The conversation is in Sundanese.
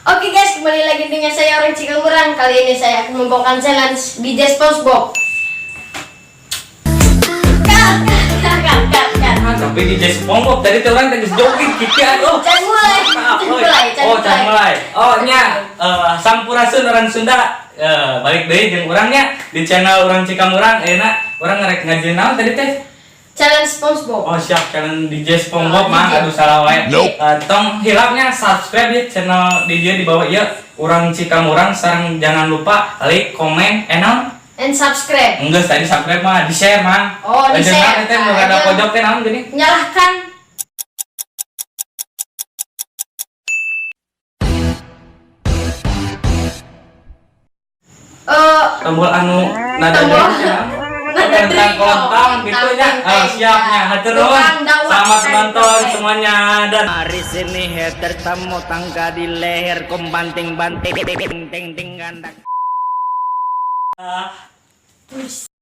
Oke guys, kembali lagi dengan saya orang Cikamurang. Kali ini saya akan membawakan challenge DJ SpongeBob. Cut, cut, cut, cut, cut. Ah, tapi DJ SpongeBob tadi teh urang teh geus joget kieu, aduh. Can mulai, Maaf, can oi. mulai, can Oh, can mulai. Mulai. Oh, nya sampurasun orang Sunda. Balik deui jeung urang nya di channel urang Cikamurang. Ayeuna urang ngerek ngajieun naon tadi teh? Challenge SpongeBob. Oh, siap, channel DJ SpongeBob Oh, mah DJ. aduh, salah wae. Nope. Tong hilap nya subscribe ya channel DJ di bawah ieu urang Cikamurang, sareng jangan lupa like, komen, naon? And subscribe. Enggak, tadi subscribe mah di share mah. Oh, di Jeung share. naon teh nu Nah, rada jeung- pojok teh naon gini? Nyalahkan. Tombol anu nada Tombol. dering teh naon? Nada Tentang dering, oh, kontang gitu nya. tentang, Oh, siap nya, hatur nuhun. Tukang dawet. Selamat menonton semuanya dan Mari sini hater temu tangga di leher kom banting banting ting ting ting gandak. Terus.